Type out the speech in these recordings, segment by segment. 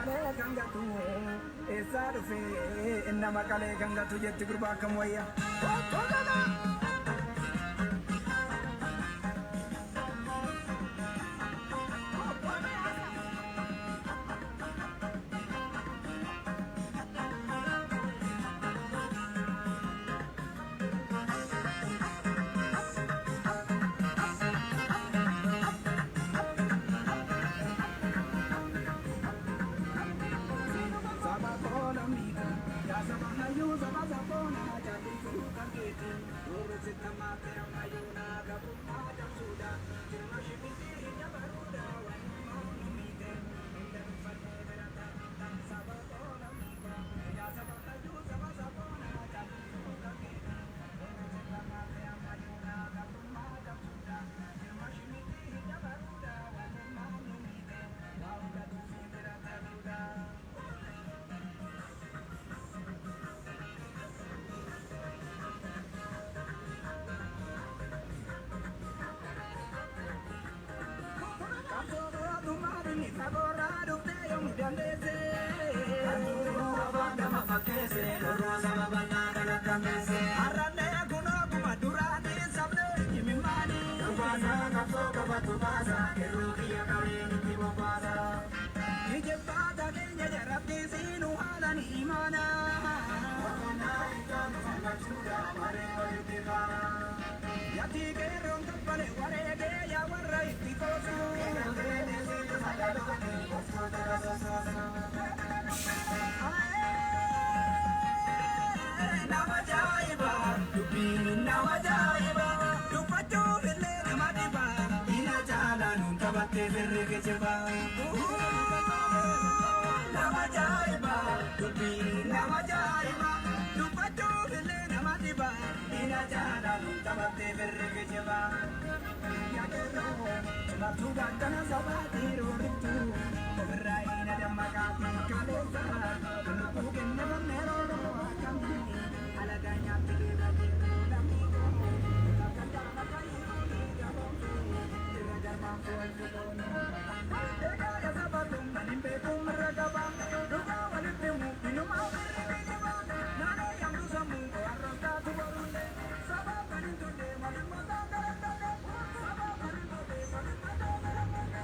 Kalee kan gatu eessaa dhufee nama kalee kan gatu jetti gurbaa akkam wayya. Saba koona miidha yaa saba hayyuu saba saboona jaallisuu kan keeti warri sitta maatee ammayyoona gabrummaa cabsuudha jirma shimitii hidda baruudha wannummaa nu miite hunda tuffannee bira taa'uudha. Saba koona miidha yaa saba hayyuu saba saboona jaallisuu kan keeti warri sitta maatee ammayyoona gabrummaa cabsuudha jirma shimitii hidda baruudha wannummaa nu miite waa hunda tuffii bira taa'uudha. Yati qeerroon kaffale wareegee yaa warra itti qoosu. Nama ajaa'iba dubbiin nama ajaa'iba dubbachuuf illee nama dhiba ina jaalaa nuun taphattee firri kijiba. Nama ajaa'iba dubbiin nama ajaa'iba dubbachuuf illee nama dhiba ina jaalaa nuun taphattee firri kijiba. Yaa cimatu gaachana sabaatii roorrittu ofirraa ina dammaqaatii kaleessa lubbuu kennamne rooroo akkamii alagaa nyaatti deebi'ee lammii koo kan dammaqaa gaboomsu irra darbaan fo'atu. Egaa yaa saba tumman hin beeku mirra qaba dhugaa walitti himu inuma ofirri geejjiba naannoo yamdu sammuu warroota borullee saba kan hin tolle waliin mataa galandalle saba kan hin tolle waliin mataa galandalle.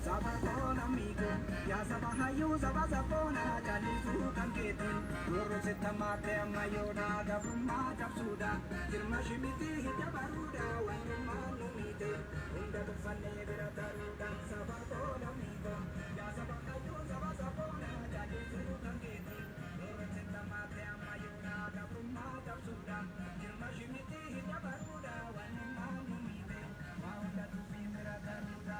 Saba koona miiko yaa saba hayyuu saba saboona jaallisuu kan keeti warri sitta maatee ammayyoona gabrummaa cabsuudha jirma shimitii hidda baruudha wannummaa nu miite hunda tuffannee bira taruudha. Saba koona miiko yaa saba hayyuu saba saboona jaallisuu kan keeti warri sitta maatee ammayyoona gabrummaa cabsuudha jirma shimitii hidda baruudha wannummaa nu miite waa hunda tuffii bira taruudha.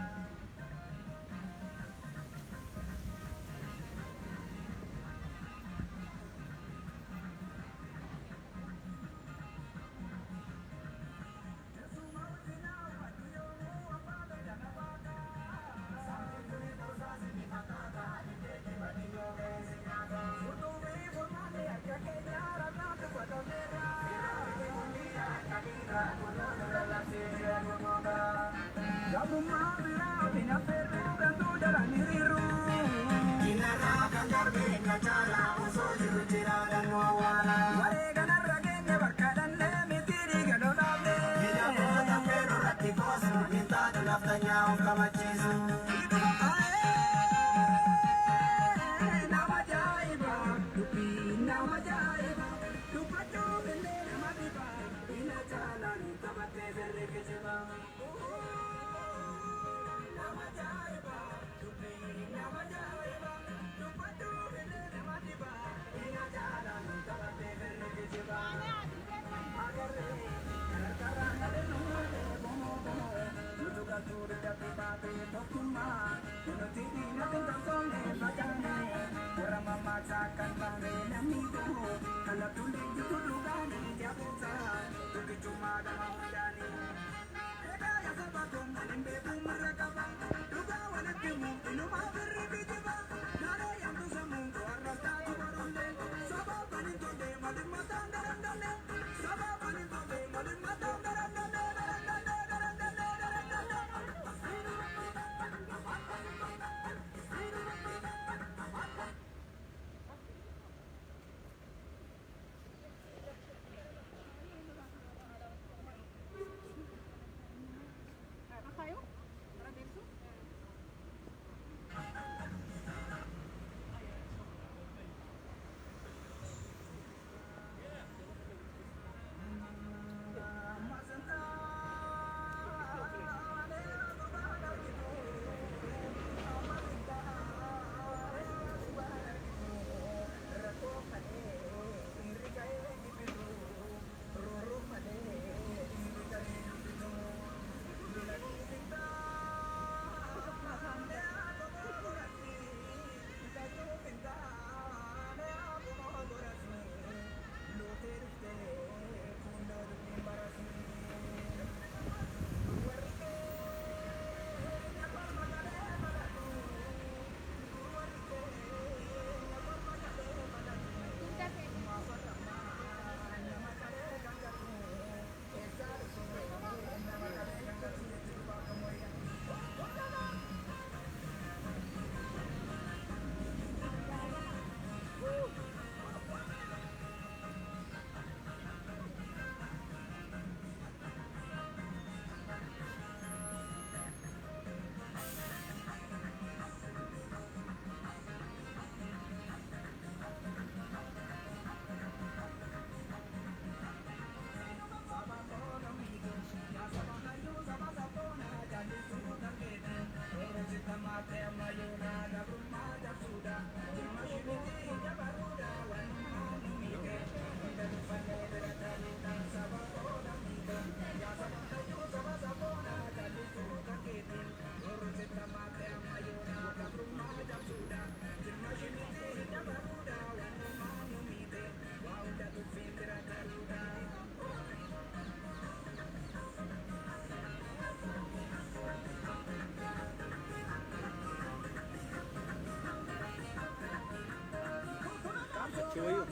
Achi wayyuu.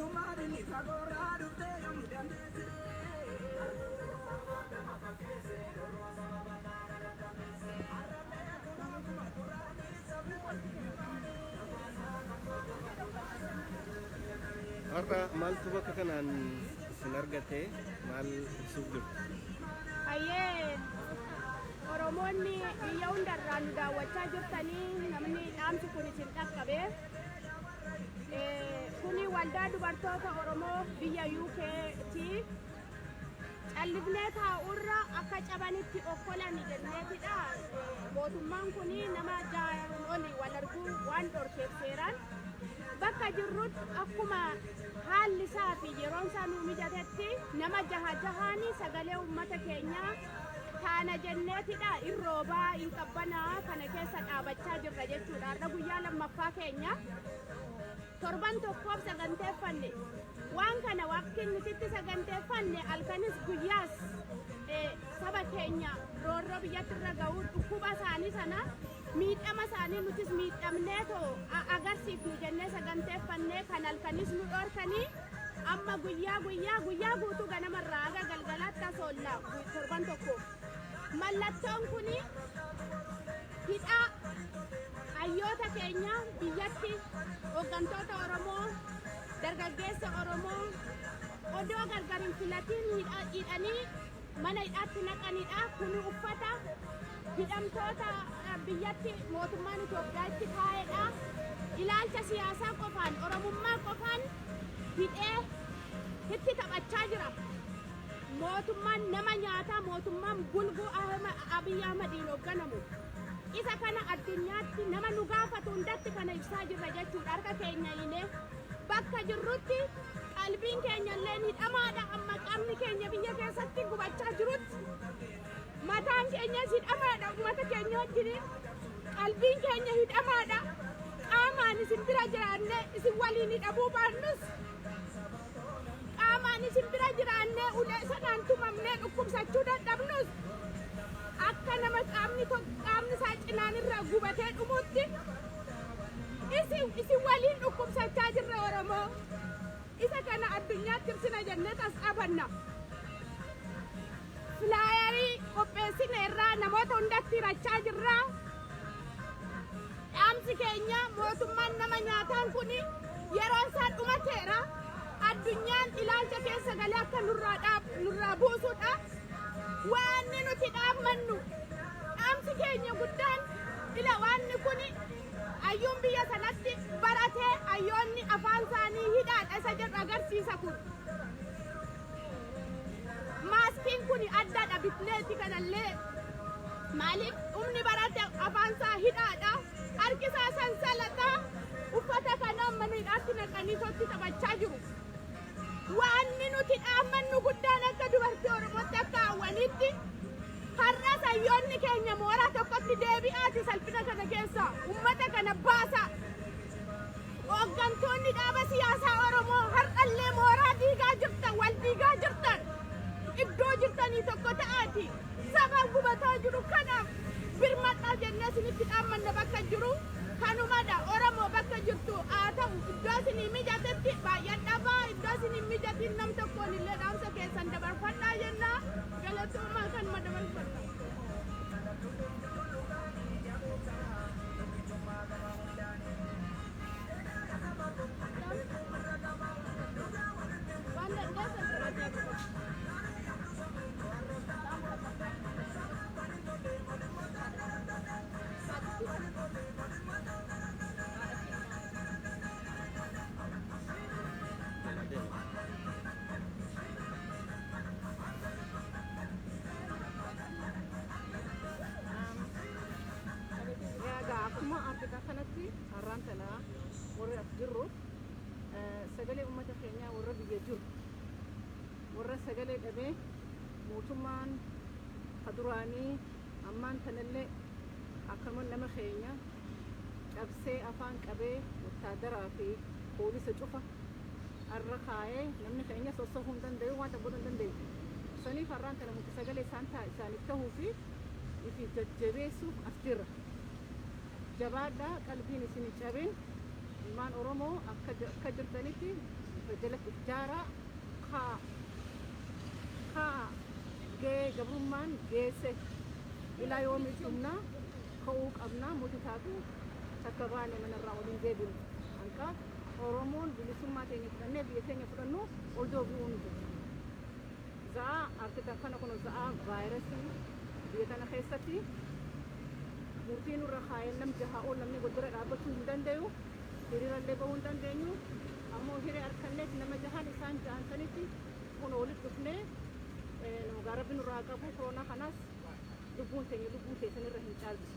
Har'a maaltu bakka kanaan isin argate, maal ibsuuf jirtu? Hayyee, Oromoonni biyya hundarraa nu daawwachaa jirtanii, namni dhaamsi kun isin dhaqqabe. Kuni waldaa dubartoota Oromoo biyya UK'ti. Callifnee taa'urra akka cabanitti okkolani jenneetidha. Mootummaan kun nama 6 olii wal arguu waan dhorkeef seeraan bakka jirrutti akkuma haalli isaa fi yeroon isaa nuu mijatetti nama jaha jahaani sagalee uummata keenyaa taana jenneetidha. Irroobaa hin qabbanaa kana keessa dhaabachaa jirra jechuudha. Har'a guyyaa lammaffaa keenya, torban tokkoof saganteeffanne. Waan kana waqtiin nutitti saganteeffanne halkanis guyyaas saba keenya roorroo biyyatti irra ga'uu, dhukkuba isaanii sana, miidhama isaanii nutis miidhamneetoo agarsiifnu jennee saganteeffannee kan halkanis nu dhorkanii, amma guyyaa guyyaa guyyaa guutuu ganamarraa haga galgalaatti as oolla torban tokko. Mallattoon kuni hidhaa hayyoota keenya biyyatti, hooggantoota Oromoo, dargaggeessa Oromoo odoo gargar hin filatiin hidhanii mana hidhaatti naqanidha. Kuni uffata hidhamtoota biyyatti mootummaan Itoophiyaa itti kaa'edha. Ilaalcha siyaasaa qofaan, Oromummaa qofaan hidhee itti taphachaa jira. Mootummaan nama nyaataa, mootummaan bulguu Abiy Ahmediin hoogganamu. Isa kana addunyaatti nama nu gaafatu hundatti kana ibsaa jirra jechuudha. Harka keenya hiinee bakka jirrutti qalbiin keenya illee hidhamaadha. Amma qaamni keenya biyya keessatti gubachaa jirutti mataan keenyas hidhamaadha. Uummata keenya wajjiniin qalbiin keenya hidhamaadha. Qaamaan isin bira jiraanne isin waliin hidhamuu baannus. Qaamaan isin bira jiraannee ulee sanaan tumamnee dhukkubsachuu dadhabnus, akka nama qaamni qaamni isaa cinaan irraa gubatee dhumutti isin waliin dhukkubsachaa jirra. Oromoo, isa kana addunyaatti ibsina jennee as dhaabanna. Flyer qopheessine irraa namoota hundatti hirachaa jirra. Dhaamsi keenya, mootummaan nama nyaataan kun yeroon isaa dhumateera. Addunyaan ilaalcha keessa galee akka nurraa dhaab nurraa buusudha. Waanni nuti dhaammannu, dhaamsi keenya guddaan, ila waanni kun hayyuun biyya sanatti baratee hayyoonni afaan isaanii hidhaadha isa jedhu agarsiisa kun. Maaskiin kun addadha, bitneeti kanallee. Maaliif humni barate afaan isaa hidhaadha? Harki isaa sansalata. Uffata kana mana hidhaatti naqanii totti taphachaa jiru. Waanni nuti dhaammannu guddaan, akka dubartii Oromootti, akka hawwanitti, har'a hayyoonni keenya mooraa tokkotti deebi'aati salphina kana keessa ummata kana baasa. Hooggantoonni dhaaba siyaasaa Oromoo har'allee mooraa diigaa jirtan, wal diigaa jirtan, iddoo jirtanii tokko ta'aati. Saba gubataa jiru kanaaf birmadhaa jennee isinitti dhaammanna bakka jiru. Kanumadha. Oromoo bakka jirtu haa ta'u, iddoo isinii mijatetti baay'adhaa, iddoo isinii mijatiin nam tokkoon illee dhaamsa keessan dabarfadhaa jenna. Galatoomaa, kanuma dabarfadha. Waan dandeessan. Jala deema. Egaa akkuma argitan kanatti, har'aan tana warri as jirru sagalee uummata keenyaa warra biyya jiru, warra sagalee dhabee, mootummaan ka duraanii ammaan tanallee akkuma nama keenya cabsee afaan qabee, wattaadaraa fi poolisa cufa har'a kaayee, namni keenya sossofuu hin danda'u, waan tokko godhuu hin danda'u. Saniif har'aan tana nuti sagalee isaan isaaniif ta'uu fi ifi jajjabeessuuf as jirra. Jabaadhaa, qalbiin isin hin cabin. Ilmaan Oromoo akka jirtanitti jalatti if jaaraa, kaa kaa ga'ee gabrummaan geesse ilaa yoomii dhumnaa? Ka'uu qabnaa. Muti taatu takka baane manarraa waliin deebinu. Hanqa Oromoon bilisummaa teenya fudhannee biyya teenya fudhannu ol deebi'uu nu jira. Za'aa argitan kana kun za'aa vaayirasii biyya tana keessatti murtii nurra kaayeen nam jahaa ol namni wal bira dhaabbachuu hin danda'u, hiriirallee bahuu hin dandeenyu. Ammoo hiree harkanneet nama jahan isaan jahan sanitti kun walitti dhufnee nugaa rabbi nurraa qabu koronaa kanaas. Lubbuun teenya lubbuu teessanirra hin caaltu.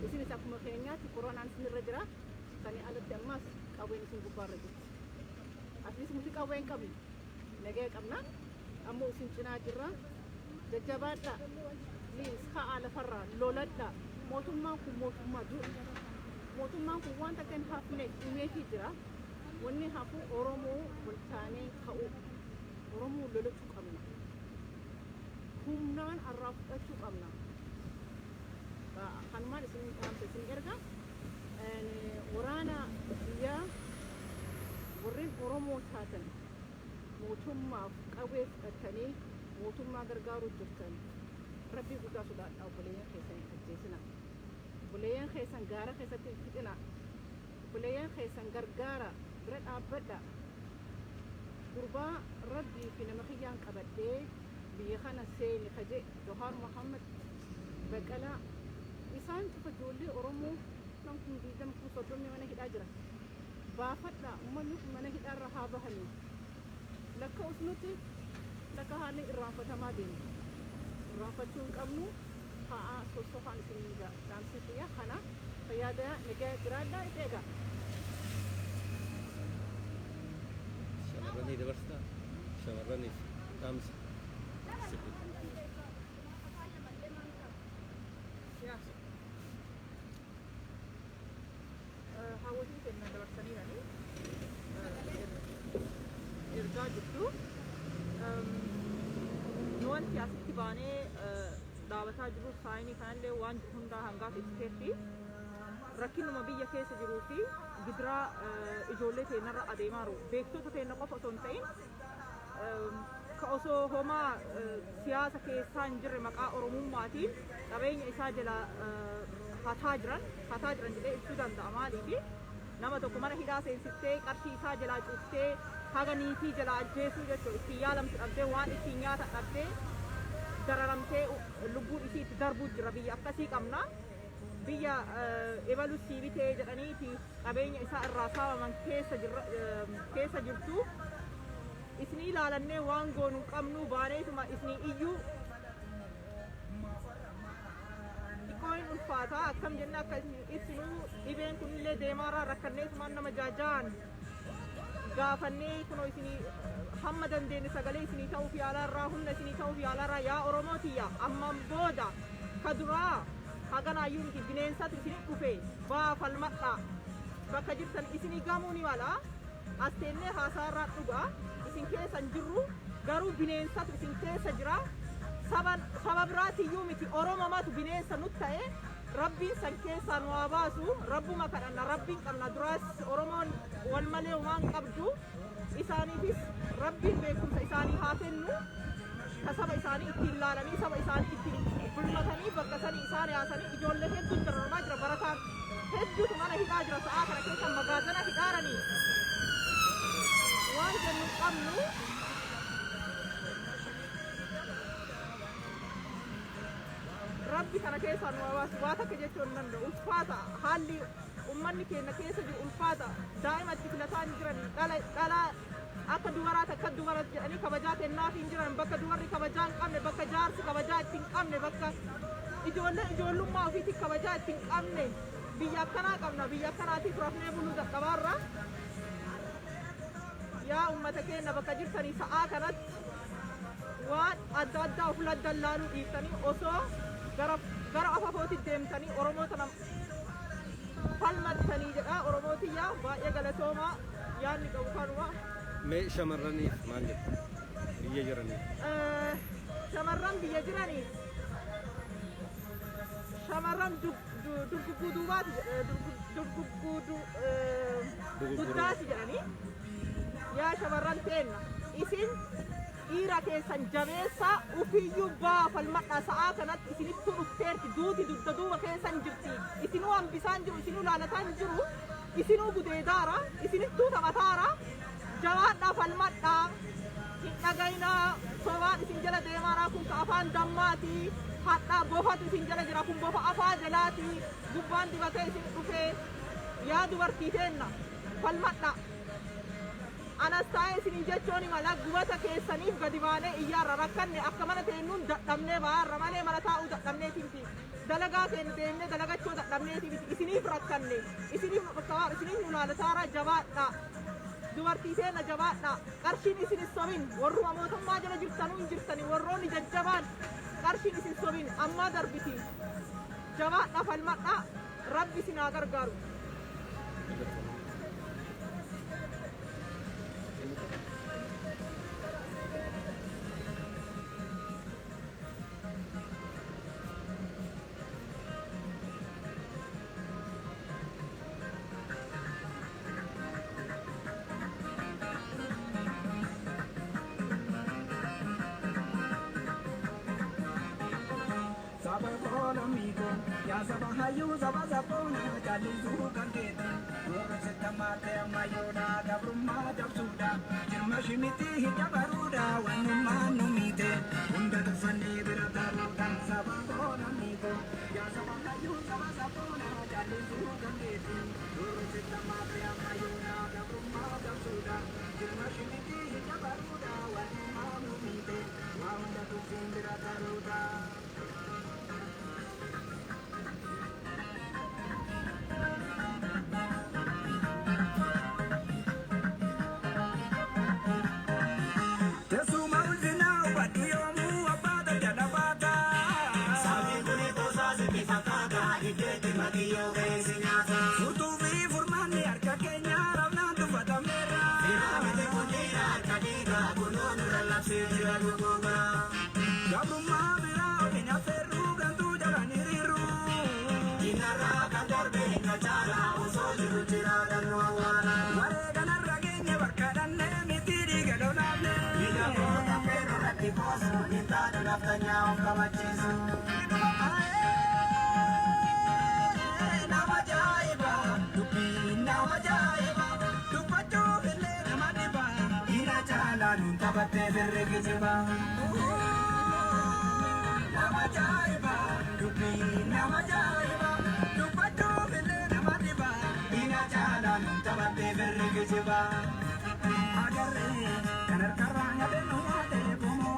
Isinis akkuma keenyaatti koronaan isinirra jira. Sanii alatti ammaas qawween isin gubbaarra jirti. Atleast nuti qawwee hin qabnu, nagaya qabna. Ammoo isin cinaa jirra. Jajjabaadhaa, please, ka'aa lafarraa loladhaa. Mootummaan kun mootummaa du'a. Mootummaan kun waan takka hin hafne dhumeefii jira. Wanni hafu Oromoo waltaanee ka'uu, Oromoo lolachuu qabna. Humnaan arraa fudhachuu qabna. Kanumaan isin dhaamsa isin erga. Waraana biyyaa, warreen Oromoo taatan, mootummaaf qawwee fudhatanii mootummaa gargaaruu jirtan, rabbii guddaa sodaadhaa. Obboleeyyan keessan hin ajjeesina. Obboleeyyan keessan gaara keessatti hin fixina. Obboleeyyan keessan gargaara, bira dhaabbadha. Gurbaa rabbii fi nama kiyyaan qabadhee biyya kana seeni kaje Jawaar Mohammed, Baqqalaa, isaan cufa ijoollee Oromoo kan kun 20 kun 30 mana hidhaa jira. Baafadha, uummanni kun mana hidhaarra haa bahanii. Lakka usnutti lakka haalli irraanfatamaa deema. Irraanfachuu hin qabnu. Haa sossofaan isin dhaamsi kiyya kana. Fayyaada, nagaa jiraadhaa, itti eegaa. Shamarranii dabarsitaa? Shamarraniif dhaamsa. Sirriitti. Yaa. Hawwatiin keenya dabarsaniirani ergaa jirtu. Wanti asitti baanee dhaabataa jiru signii kanallee waan jiru hundaa hangaaf ibsiteetti rakkinuma biyya keessa jiruu fi gidiraa ijoollee teenyarra adeemaa jiru, beektota teenya qofa osoo hin ta'in, ka osoo homaa siyaasa keessaa hin jirre maqaa Oromummaatiin qabeenya isaa jala hataa jiran jedhee ibsuu danda'a. Maaliifi nama tokko mana hidhaa seensiftee, qarshii isaa jalaa cuuftee, haga niitii jalaa ajjeesuu jechuudha, ittiin yaalamtu dhabdee, waan ittiin nyaata dhabdee, dararamtee lubbuun isii itti darbuu jira. Biyya akkasii qabna. Biyya ebalu sii bitee jedhaniiti qabeenya isaa irraa saamaman keessa jirtu. Isinii ilaalannee waan goonu qabnu, baaneetuma isinii iyyuu xiqqoo hin ulfaata. Akkam jennee akka ibsinu, dhibeen kunillee deemaarraa rakkanneetumaan nama jaajaan gaafannee kunoo isinii hamma dandeenye sagalee isinii ta'uuf yaalaarraa, humna isinii ta'uuf yaalaarraa. Yaa Oromootiyya, amman booda ka duraa haganaayyuu miti, bineensatu isinii dhufe. Baa, falmadhaa bakka jirtan. Isinii gamuu ni mala, as teennee haasaarraa dhugaa isin keessa hin jirru, garuu bineensatu isin keessa jira. Saba biraatiyyuu miti, Oromomatu bineensa nut ta'e. Rabbiin san keessaa nu haa baasu, Rabbuma kadhanna. Rabbiin qabna. Duraas Oromoon wal malee waan qabdu, isaaniifis Rabbiin beekumsa isaanii haa kennu, ka saba isaanii ittiin laalanii, saba isaanii ittiin bulmatanii, bakka sanii isaan yaasanii. Ijoollee hedduutu dararamaa jira, barataan hedduutu mana hidhaa jira sa'aa kana keessa, magaazana hidhaaranii. Waan jennu hin qabnu. Rabbi kana keessaa nu haa baasu. Waa takka jechuu hin danda'u. Ulfaata haalli ummanni keenya keessa jiru, ulfaata. Daa'ima itti filataa hin jiran, dhala dhala akka dubaraati, akka dubaratti jedhanii kabajaa kennaaf hin jiran. Bakka dubarri kabajaa hin qabne, bakka jaarsi kabajaa itti hin qabne, bakka ijoollee ijoollummaa ofiitti kabajaa itti hin qabne, biyya akkanaa qabna. Biyya akkanaatiif rafnee buluu dadhabaarra. Yaa ummata keenya, bakka jirtanii sa'aa kanatti waan adda addaa of laddallaaluu dhiiftanii, osoo gara afafootti deemtanii Oromoota nam falmattanii jedha. Oromootiyyaa, baay'ee galatoomaa. Yaadni qabu kanuma. Mee shamarraniif maal jettu? Biyya jiraniif. Shamarran biyya jiraniif, shamarran durgugguu duubaati, durgugguu dugdaati jedhanii. Yaa shamarran teenna, isin dhiira keessan jabeessaa, ufiyyuu baa, falmadhaa. Sa'aa kanatti isinittuu dhufteerti duuti, dugda duuba keessan jirti. Isinuu hambisaan jiru, isinuu laalataan jiru, isinuu gudeedaara, isinittuu taphataara. Jabaadhaa, falmadhaa, hin dhagayinaa. Sobaan isin jala deemaaraa. Kun ka afaan dammaati, hadhaa bofatu isin jala jira. Kun bofa afaa jalaati, gubbaan dibatee isin dhufee. Yaa dubartii teenna, falmadhaa. Anas taa'ee isinii jechuun mala gubata keessaniif gadi baanee iyyaarra. Rakkanne, akka mana teennuun dadhabnee baarra malee mana taa'uu dadhabneeti miti. Dalagaa keenya deemnee dalagachuu dadhabneeti miti. Isiniif rakkanne, isiniif nu dhukkabaa, isiniif nu laalataara. Jabaadhaa, dubartii teenna, jabaadhaa. Qarshiin isin hin sobin. Warruma mootummaa jala jirtanuu hin jirtani, warroonni jajjabaan, qarshiin isin sobin, ammaa darbiti. Jabaadhaa, falmadhaa, Rabbi isin haa gargaaru. Saba koolamiiko, yaa saba hayyuu, saba sabboona, callisuu kan keeti. Roorri sittamaatee ammayyoodha, gabrummaa cabsuudha. Jirma shimitti hidda baruudha, wannummaan nu miite. Hunda tuffannee bira taruudha. Saba koolamiiko, yaa saba hayyuu, saba sabboona, callisuu kan keeti. Roorri sittamaatee ammayyoodha, gabrummaa cabsuudha. Jirma shimitti hidda baruudha, wannummaan nu miite. Waa hunda tuffiin bira taruudha. Teessuma ulfinaa hubadhu, yoomuu abbaa jala baata. Sabni kuni tosaa sitti fakkaata, iddeetti matiyyoo keessi nyaata. Furtuu fi furmaanni harka keenya, rabnaan tuffatamneerra. Firaa miti kun dhiira harka dhiigaa, kunoo nurra labsee jira dhuguugaa. gammachiisu. Nama ajaa'iba dubbiin nama ajaa'iba dubbachuuf illee nama dhiba dhiira caalaa nuun taphattee birri kijiba. Nama ajaa'iba dubbiin nama ajaa'iba dubbachuuf illee nama dhiba dhiira caalaa nuun taphattee birri kijiba. Agarree kan harkarraa nyaate nu nyaate bomoo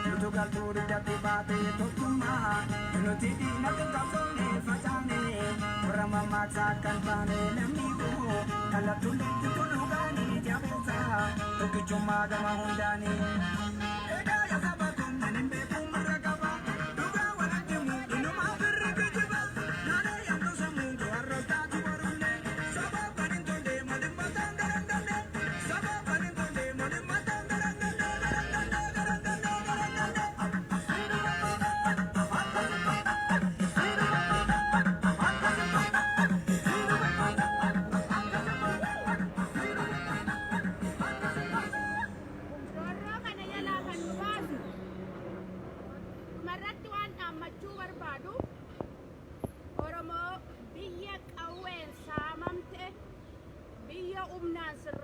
nutu galtuu dugdatti baatee tokkummaa nuti diinatti qabsoomne facaane warra mammaaksaa kan taane namni koo kallattuun leenjitu dhugaanii jabeessa tokkichummaa gama hundaanii. Egaa yaa saba kun ani hin beeku marra qaba dhugaa walatti muu inumaa birri kijiba naannoo yaamtu sammuu to'arra taatu barullee saba kan hin tolle malee mataan garangalee saba kan hin tolle malee mataan garangalee garangalee garangalee garangalee. Roorroo kana jalaa kan nu baasu dhumarratti waan dhaammachuu barbaadu Oromoo biyya qawween saamamte, biyya humnaan sirraa